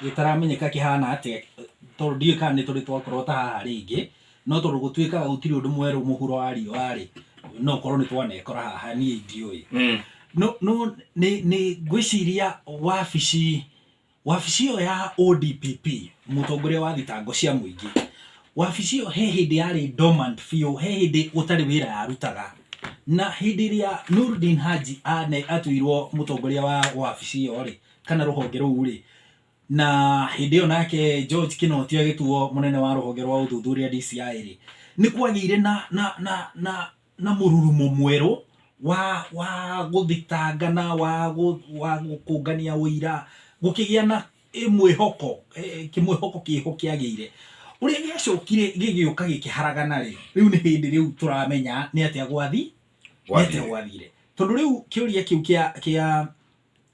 Gĩtaramenyeka kĩhana atĩa, tondũ ndiũĩ kana nĩ tũrĩ twakorwo ta haha rĩngĩ, no tondũ gũtuĩkaga gũtirĩ ũndũ mwerũ mũhuro wa riũa rĩ, no ũkorwo nĩ twanekora haha, niĩ ndiũĩ. No no nĩ ngwĩciria wabici ĩyo ya ODPP, mũtongoria wa thitango cia mũingĩ, wabici ĩyo he hĩndĩ yarĩ dormant biũ, he hĩndĩ gũtarĩ wĩra yarutaga. Na hĩndĩ ĩrĩa Nurdin Haji atuirwo mũtongoria wa wabici ĩyo rĩ, kana rũhonge rũu rĩ, na hĩndĩ ĩyo nake George Kinoti agĩtuo mũnene wa rũhonge rwa ũthuthuria DCI rĩ, nĩ kwagĩire na mũrurumo mwerũ wa gũthitangana, wa gũkũngania ũira, gũkĩgĩa na mwĩhoko, kĩmwĩhoko kĩho kĩagĩire. Ũrĩa gĩacokire gĩgĩũka gĩkĩharagana rĩ, rĩu nĩ hĩndĩ rĩu tũramenya nĩ atĩa nĩ atĩa gwathire. Tondũ rĩu kĩũria kĩu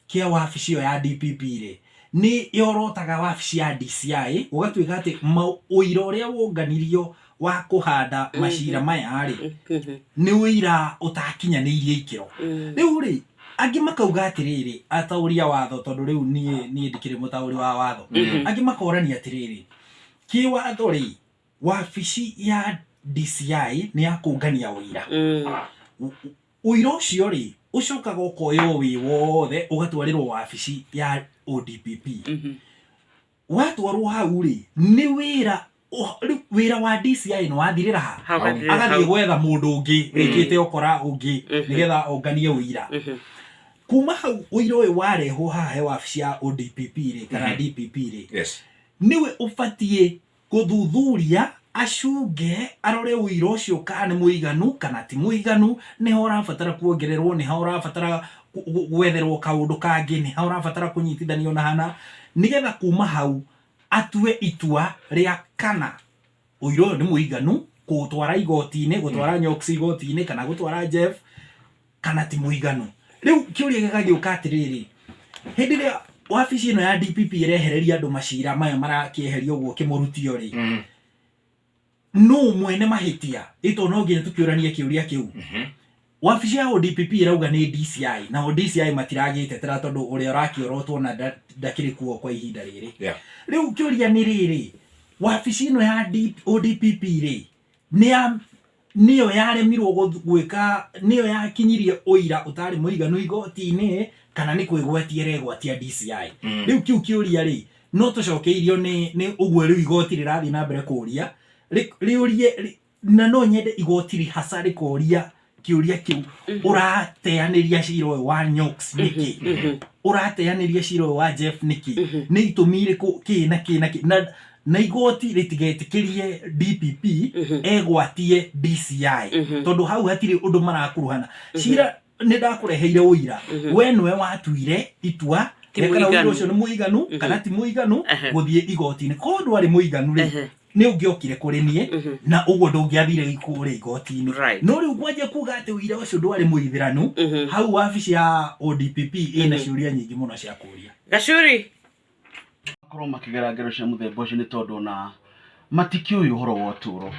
kĩa wabici ĩyo ya DPP rĩ, nĩ yorotaga wabici ya DCI, gũgatuĩka atĩ ũira ũrĩa wonganirio wa kũhanda macira maya rĩ, nĩ ũira ũtakinyanĩirie ikĩro. Rĩu rĩ, angĩ makauga atĩrĩrĩ, ataũri a watho, tondũ rĩu niĩ ndikĩrĩ mũtaũri wa watho, angĩ makorania atĩrĩrĩ, kĩwatho rĩ, wabici ya DCI nĩ ya kũngania ũira. Ũira ũcio rĩ, ũcokaga ũkoywo wĩ wothe, ũgatwarĩrwo wabici ya ODPP. Watwarwo hau rĩ, nĩ wĩra rĩu wĩra wa DCI nĩ wathirĩra ha. Hau gathirĩra agathiĩ hau. Gwetha mũndũ ũngĩ wĩkĩte ũkora ũngĩ nĩgetha onganie ũira. Kuma hau, ũira ũyũ warehwo haha he wabici ya ODPP rĩ, kana DPP rĩ, nĩwe ũbatiĩ gũthuthuria, acunge, arore ũira ũcio kana nĩ mũiganu kana ti mũiganu, nĩho ũrabatara kuongererwo, nĩho ũrabatara gwetherwo kaũndũ kangĩ, nĩho ũrabatara kũnyitithanio na hana, nĩgetha kuma hau atue itua rĩa kana ũira ũyũ nĩ mũiganu kũũtwara igoti-inĩ, gũtwara Nyox igoti-inĩ kana gũtwara Jeff, kana ti mũiganu. Rĩu kĩũria gĩgagĩũka atĩrĩrĩ, hĩndĩ ĩrĩa wabici ĩno ya DPP ĩrehereria andũ macira maya marakĩeheria ũguo kĩmũrutio rĩ, nũ mwene mahĩtia? Ĩto no nginya tũkĩũranie kĩũria kĩu. Wabici ya ODPP ĩrauga nĩ DCI, nao DCI matiragĩtetera tondũ ũrĩa ũrakĩorotwo na ndakĩrĩ kuo kwa ihinda rĩrĩ. Rĩu kĩũria nĩ rĩrĩ, wabici ĩno ya ODPP rĩ, nĩyo yaremirwo gwĩka, nĩyo yakinyirie ũira ũtarĩ mũiganu igoti-inĩ, kana nĩ kwĩgwatia ĩregwatia DCI? Rĩu kĩu kĩũria rĩ, no tũcokeirio nĩ ũguo rĩu igoti rĩrathiĩ na mbere kũria, rĩũrie na no nyende igoti rĩhaca rĩkoria kĩũria kĩu: ũrateanĩria cira ũyũ wa Nyox nĩkĩ? Ũrateanĩria cira ũyũ wa Jeff nĩkĩ? Nĩ itũmi irĩkũ kĩ na kĩ na kĩ? Na igoti rĩtigetĩkĩrie DPP egwatie DCI, tondũ hau hatirĩ ũndũ marakuruhana. Cira nĩ ndakũreheire ũira, we nĩwe watuire itua Ti rĩa kana ũira mũiganu. ũcio nĩ mũiganu kana ti mũiganu gũthiĩ igoti-inĩ. Korwo ndwarĩ mũiganu rĩ, nĩ ũngĩokire kũrĩ niĩ na ũguo ndũngĩathire kũrĩa igoti-inĩ. No rĩu kwanjia kuga atĩ ũira ũcio ndwarĩ mũithĩranu, hau wabici ya ODPP ĩna ciũria nyingĩ mũno cia kũria. Gacuri. Makorwo makĩgera ngero cia mũthemba ũcio nĩ tondũ ona matikĩũĩ ũhoro wa ũtũũro,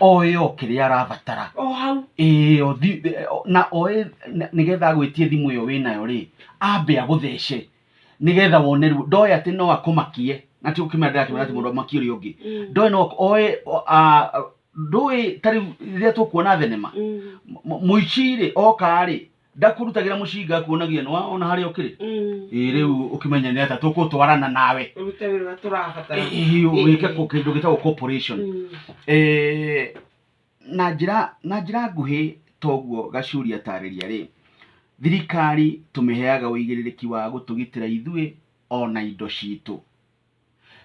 oĩ o kĩrĩa arabatara. O hau. Ĩĩ, na oĩ nĩgetha agwĩtie thimũ ĩyo wĩnayo rĩ, ambe agũthece nĩgetha wone ruo. Ndoĩ atĩ no akũmakie, na ti gũkĩmenya, ndĩrakĩmenya atĩ mũndũ amakie ũrĩa ũngĩ ndoĩ no oĩ ndũĩ. Ta rĩu rĩrĩa tũkuona thenema, mũici rĩ, oka rĩ, ndakũrutagĩra mũcinga, akuonagia nĩ ona harĩa ũkĩrĩ. Ĩĩ, rĩu ũkĩmenya nĩ atĩa tũgũtwarana nawe. Ũrute wĩra ũrĩa tũrabatara. Ĩĩ, wĩke kĩndũ gĩtagwo cooperation. Na njĩra nguhĩ, toguo Gacuri atarĩria rĩ, thirikari tũmĩheaga ũigĩrĩrĩki wa gũtũgitĩra ithuĩ ona indo citũ,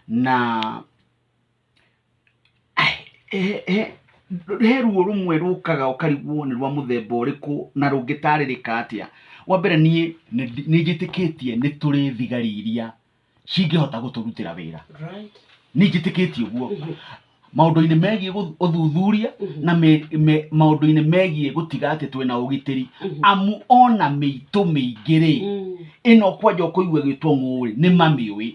na he ruo rũmwe rũkaga ũkarigwo nĩ rwa mũthemba ũrĩkũ na rũngĩtarĩrĩka atĩa. Wa mbere, niĩ nĩ njĩtĩkĩtie nĩ tũrĩ thigari iria cingĩhota gũtũrutĩra wĩra. Nĩ njĩtĩkĩtie ũguo maũndũ-inĩ megiĩ ũthuthuria na maũndũ-inĩ megiĩ gũtiga atĩ twĩna ũgitĩri, amu ona mĩitũ mĩingĩ rĩ, ĩno kwanja ũkũigua ĩgĩtwo ng'ũũrĩ nĩ mamĩũĩ.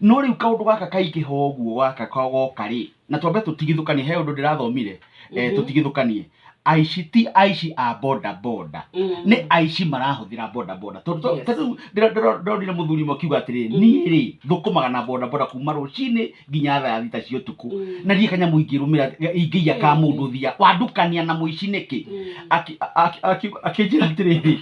No rĩu kaũndũ gaka kaingĩha ũguo, gaka goka rĩ, na twambe tũtigithũkanie, he ũndũ ndĩrathomire, tũtigithũkanie. Aici ti aici a boda boda, nĩ aici marahũthĩra boda boda tondũ ta rĩu ndĩronire mũthuri ũmwe akiuga atĩrĩrĩ, niĩ rĩ thũkũmaga na boda boda kuma rũcinĩ nginya thaa 6 cia ũtukũ, na ndirĩ kanyamũ ingĩrũmĩra ingĩiya ka mũndũ thia wandukania na mũici nĩkĩ? Akĩnjĩra atĩrĩrĩ,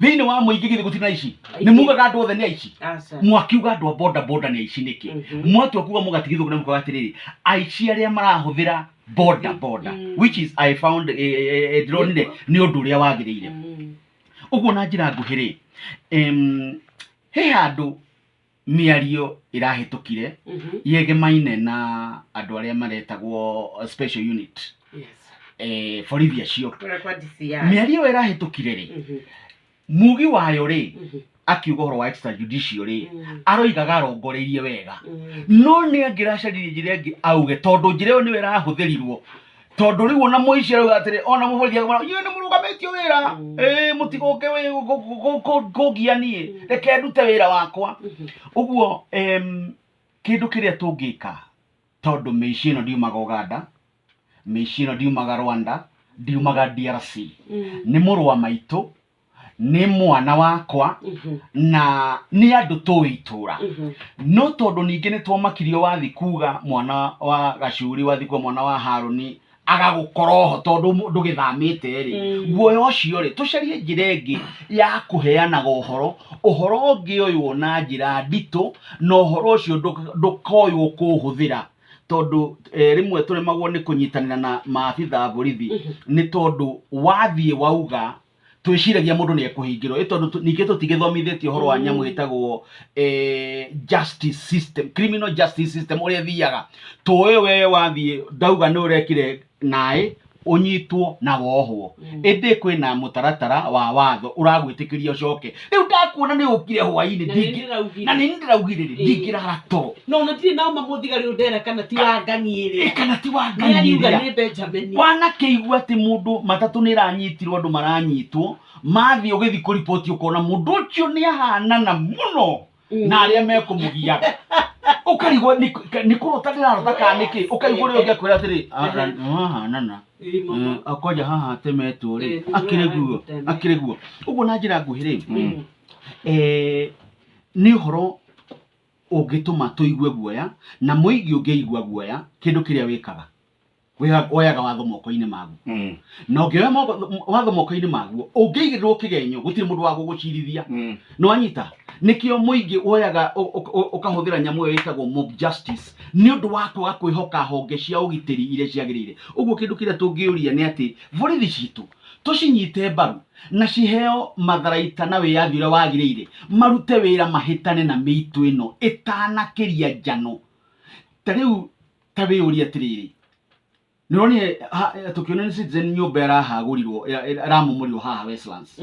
thĩinĩ wa mũingĩ githĩ gũtirĩ na aici? Nĩ mugaga andũ othe nĩ aici? Aca. Mwakiuga andũ a boda boda nĩ aici nĩkĩ? Mwatua kuga mũgatigithũkũ na mũkauga atĩrĩrĩ, aici arĩa marahũthĩra boda boda, which is I found ndĩronire nĩ ũndũ ũrĩa wagĩrĩire. Ũguo na njĩra nguhĩ rĩ, he handũ mĩario ĩrahĩtũkire yegemaine na andũ arĩa maretagwo special unit, borithi acio. Kũrĩa kwa DCI. Mĩario ĩyo ĩrahĩtũkire rĩ, mugi wayo rĩ, akiuga ũhoro wa extrajudicial rĩ, aroigaga arongoreirie wega, no nĩ angĩracaririe njĩra ĩngĩ auge, tondũ njĩra ĩyo nĩyo ĩrahũthĩrirwo, tondũ rĩu ona mũici arauga atĩrĩ, ona mũborithi akauga inyuĩ nĩ mũrũgamĩtio wĩra, ĩĩ mũtigoke kũngia niĩ, reke ndute wĩra wakwa. Ũguo kĩndũ kĩrĩa tũngĩka, tondũ mĩici ĩno ndiumaga Uganda, mĩici ĩno ndiumaga Rwanda, ndiumaga DRC, nĩ mũrũ wa maitũ, nĩ mwana wakwa, na nĩ andũ tũĩ itũra. No tondũ ningĩ nĩ twamakirio wathi kuga mwana wa Gacuri, wathi kuga mwana wa Harũni agagũkora oho tondũ ndũgĩthamĩte rĩ, guoya ũcio rĩ, tũcarie njĩra ĩngĩ ya kũheanaga ũhoro, ũhoro ũngĩoywo na njĩra nditũ, na ũhoro ũcio ndũkoywo kũũhũthĩra, tondũ rĩmwe tũremagwo nĩ kũnyitanĩra na maabitha a borithi nĩ tondũ wathiĩ wauga twĩciragia mũndũ nĩ ekũhingĩrwo, ĩ tondũ ningĩ tũtigĩthomithĩtio ũhoro wa nyamũ ĩtagwo justice system, criminal justice system ũrĩa ĩthiaga. Tũĩ we wathiĩ ndauga nĩ ũrekire naĩ, ũnyitwo na wohwo, ĩndĩ kwĩna mũtaratara wa watho ũragwĩtĩkĩria ũcoke. Rĩu ndakuona nĩ ũkire hwainĩ, Na nĩ ndĩraugire. Na nĩ ndĩraugire rĩ, ndingĩrara toro. No ona ndirĩ nauma mũthigari ũyũ ndera kana ti wa ng'ani ĩrĩa. Ĩ, kana ti wa Nĩ ariuga ng'ani ĩrĩa. nĩ Benjamin. Wanakĩigua atĩ mũndũ matatũ nĩ ĩranyitirwo, andũ maranyitwo, mathiĩ ũgĩthiĩ kũriboti ũkona mũndũ ũcio nĩ ahanana mũno na arĩa mekũmũgiaga, ũkarigwo nĩ kũrota ndĩrarota kana nĩkĩ, ũkaigua ũrĩa ũngĩ akwĩra atĩrĩ, ahanana. Ĩ, mama. Akonja haha atemetwo rĩ, Ĩ, akĩrĩ guo, ateme. akĩrĩ guo. Ũguo na njĩra nguhĩ rĩ, nĩ ũhoro ũngĩtũma tũigue guoya, na mũingĩ ũngĩigua guoya, kĩndũ kĩrĩa wĩkaga woyaga watho moko-inĩ maguo, na ũngĩoya watho moko-inĩ maguo, ũngĩigĩrĩrwo kĩgenyo gũtirĩ mũndũ wa gũgũcirithia. Nĩ wanyita? Nĩkĩo mũingĩ woyaga ũkahũthĩra nyamũ ĩyo ĩtagwo mob justice, nĩ ũndũ wa kwaga kwĩhoka honge cia ũgitĩri iria ciagĩrĩire. Ũguo kĩndũ kĩrĩa tũngĩũria nĩ atĩ borithi citũ tũcinyite mbaru na ciheo matharaita na wĩyathi ũrĩa wagĩrĩire, marute wĩra mahĩtane na mĩitũ ĩno ĩtanakĩria njano. Ta rĩu ta wĩyũrie atĩrĩrĩ, nĩ ũronire tũkĩona nĩ Citizen nyũmba ĩrahagũrirwo, ĩramomorirwo haha Westlands.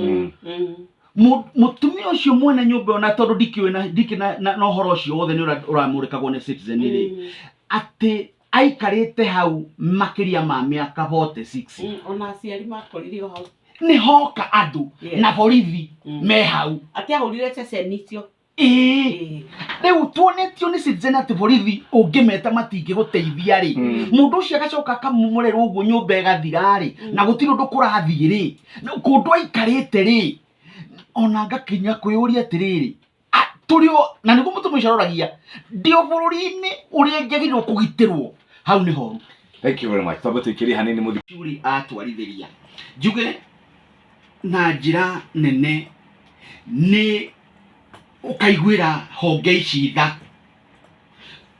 Mũtumia ũcio mwene nyũmba ĩyo, na tondũ ndikĩũĩ na ndikĩ na ũhoro ũcio wothe nĩ ũramũrĩkagwo nĩ Citizen rĩ, atĩ aikarĩte hau makĩria ma mĩaka 46. Ona aciari makorire o hau. Nĩ hoka andũ na borithi me hau. Akĩahũrire ceceni icio. Ĩĩ. Ĩĩ. Rĩu tuonetio nĩ Citizen atĩ borithi ũngĩmeta matingĩgũteithia rĩ, mũndũ ũcio agacoka akamomorerwo ũguo nyũmba ĩgathira rĩ, na gũtirĩ ũndũ kũrathiĩ rĩ, kũndũ aikarĩte rĩ, ona ngakinya kwĩyũria atĩrĩrĩ, tũrĩ o na nĩguo mũtumia ũcio aroragia, ndĩ o bũrũri-inĩ ũrĩa njagĩrĩirwo kũgitĩrwo, hau nĩ horu. Thank you very much. Twambe tũikĩrie hanini mũthi. Curi atwarithĩria njuge na njĩra nene nĩ ũkaiguĩra honge ici tha,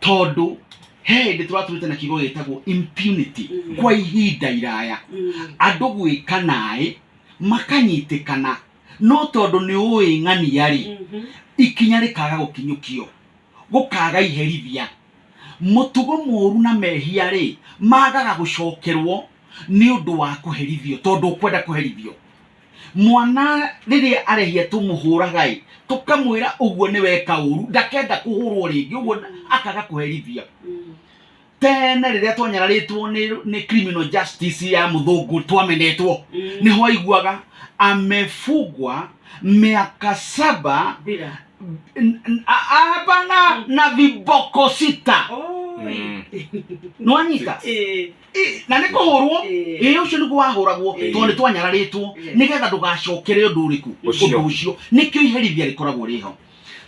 tondũ he hĩndĩ tũratũrĩte na kiugo gĩtagwo impunity kwa ihinda iraya, andũ gwĩka naĩ makanyitĩkana, no tondũ nĩ ũĩ ng'ania rĩ, ikinya rĩkaga gũkinyũkio, gũkaga iherithia, mũtugo mũru na mehia rĩ magaga gũcokerwo nĩ ũndũ wa kũherithio, tondũ ũkwenda kũherithio. Mwana rĩrĩa arehia tũmũhũraga ĩ, tũkamwĩra ũguo nĩ weka ũru, ndakenda kũhũrwo rĩngĩ, ũguo akaga kũherithia. Tene rĩrĩa twanyararĩtwo nĩ criminal justice ya mũthũngũ twamenetwo, nĩho aiguaga amefungwa miaka 7 Bila. Hapana, na viboko 6. Oh. Nĩwanyita? Na nĩ kũhũrwo. Ĩ, ũcio nĩguo wahũragwo, tondũ nĩ twanyararĩtwo nĩgetha ndũgacokere ũndũ ũrĩkũ? Ũcio. Ũndũ ũcio nĩkĩo iherithia rĩkoragwo rĩho.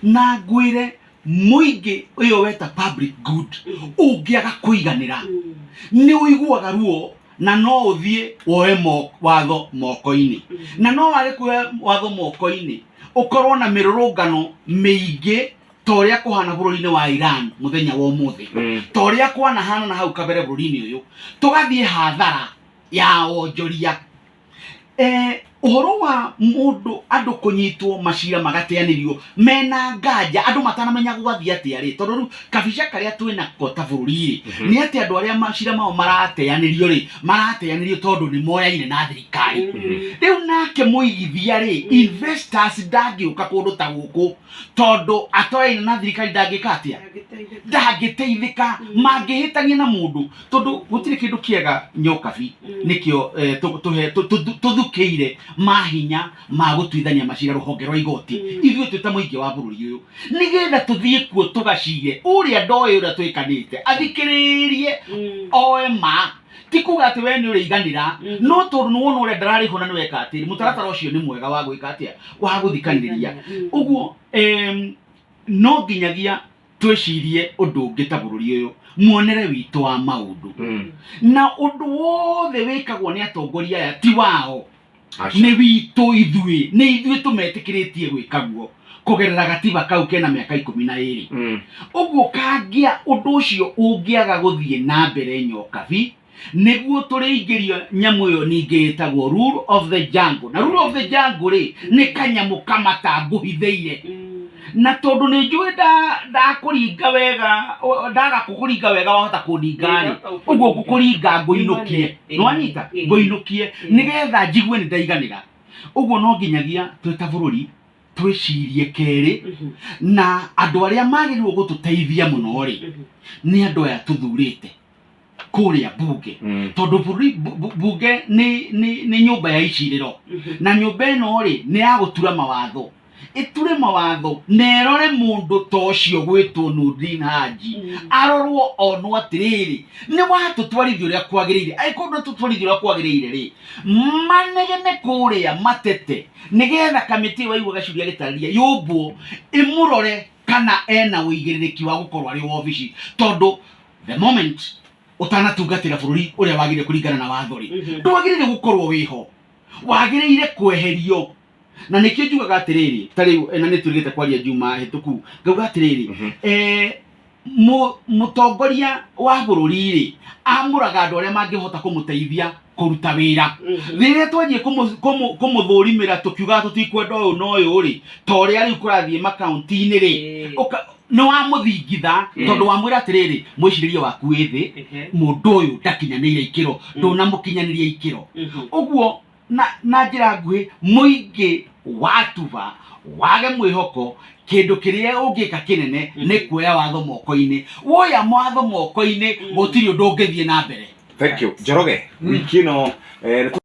Na ngwĩre mũingĩ ũyũ weta public good ũngĩaga kũiganĩra, nĩ ũiguaga ruo na no ũthiĩ woe watho moko-inĩ, na no wage kuoya watho moko-inĩ, ũkorwo na mĩrũrũngano mĩingĩ ta ũrĩa kũhana bũrũri-inĩ wa Iran mũthenya wa ũmũthĩ, ta ũrĩa kwanahana na hau kabere bũrũri-inĩ ũyũ, tũgathiĩ hathara ya wonjoria. Ũhoro wa mũndũ, andũ kũnyitwo macira magateanĩrio mena nganja, andũ matanamenya gwathiĩ atĩa rĩ, tondũ rĩu kabica karĩa twĩnako ta bũrũri rĩ, nĩ atĩ andũ arĩa macira mao marateanĩrio rĩ, marateanĩrio tondũ nĩ moyaine na thirikari. Rĩu nake mũigithia rĩ, investors, ndangĩũka kũndũ ta gũkũ tondũ atoyaine na thirikari, ndangĩka atĩa? Ndangĩteithĩka. Mangĩhĩtania na mũndũ, tondũ gũtirĩ kĩndũ kĩega nyokabi nĩkĩo tũthukĩire mahinya ma gũtuithania macira rũhonge rwa igoti, ithuĩ twĩ ta mũingĩ wa bũrũri ũyũ, nĩgetha tũthiĩ kuo tũgacire ũrĩa ndoĩ ũrĩa twĩkanĩte, athikĩrĩrie, oe ma ti kuga atĩ we nĩ ũrĩiganĩra, no tondũ nĩ wona ũrĩa ndararĩhwo na nĩ weka atĩrĩ, mũtaratara ũcio nĩ mwega wa gwĩka atĩa, wa gũthikanĩrĩria ũguo. No nginyagia twĩcirie ũndũ ũngĩ ta bũrũri ũyũ, muonere witũ wa maũndũ na ũndũ wothe wĩkagwo nĩ atongoria aya ti wao, nĩ witũ ithuĩ, nĩ ithuĩ tũmetĩkĩrĩtie gwĩka guo kũgerera gatiba kau kena mĩaka 12. Ũguo kangĩa ũndũ ũcio ũngĩaga gũthiĩ na mbere nyokabi, nĩguo tũrĩingĩrio nyamũ ĩyo ningĩ ĩtagwo rule of the jungle. Na rule of the jungle rĩ, nĩ kanyamũ kamata ngũhithĩire, na tondũ nĩ njũĩ ndakũringa wega, ndaga kũkũringa wega wahota kũninga rĩ, ũguo ngũkũringa ngũinũkie. Nĩwanyita? Ngũinũkie nĩgetha njigue nĩ ndaiganĩra. Ũguo no nginyagia twĩ ta bũrũri twĩcirie kerĩ, na andũ arĩa magĩrĩirwo gũtũteithia mũno rĩ, nĩ andũ aya tũthurĩte kũrĩa bunge, tondũ bũrũri bunge nĩ nyũmba ya icirĩro, na nyũmba ĩno rĩ, nĩ ya gũtura mawatho. Ĩture mawatho na ĩrore mũndũ ta ũcio gwĩtwo Nurdin Haji, arorwo onwo atĩrĩrĩ, nĩ watũtwarithia ũrĩa kwagĩrĩire. Angĩkorwo ndũtũtwarithia ũrĩa kwagĩrĩire rĩ, manegene kũrĩa matete, nĩgetha kamĩtĩ ĩyo waigua gacuria gĩtarĩria yũmbwo ĩmũrore kana ena ũigĩrĩrĩki wa gũkorwo arĩ wobici, tondũ the moment ũtanatungatĩra bũrũri ũrĩa wagĩrĩire kũringana na watho rĩ, ndwagĩrĩire gũkorwo wĩho, wagĩrĩire kweherio. Na nĩkĩo njugaga atĩrĩrĩ, ta rĩu na nĩ twĩrĩgĩte kwaria njuma hĩtũku, ngauga atĩrĩrĩ, mũtongoria wa bũrũri rĩ, amũraga andũ arĩa mangĩhota kũmũteithia kũruta wĩra. Rĩrĩa twanjie kũmũthũrimĩra tũkiugaga tũtikwenda ũyũ na ũyũ rĩ, ta ũrĩa rĩu kũrathiĩ makaunti-inĩ rĩ, nĩ wamũthingitha, tondũ wamwĩra atĩrĩrĩ, mwĩcirĩrie waku wĩ thĩ, mũndũ ũyũ ndakinyanĩire ikĩro, ndũnamũkinyanĩria ikĩro. Ũguo na njĩra nguhĩ, mũingĩ watuba wage mwĩhoko, kĩndũ kĩrĩa ũngĩka kĩnene nĩ kuoya watho moko-inĩ. Woya watho moko-inĩ, gũtirĩ ũndũ ũngĩthiĩ na mbere. Thank you, Njoroge. Wiki ĩno.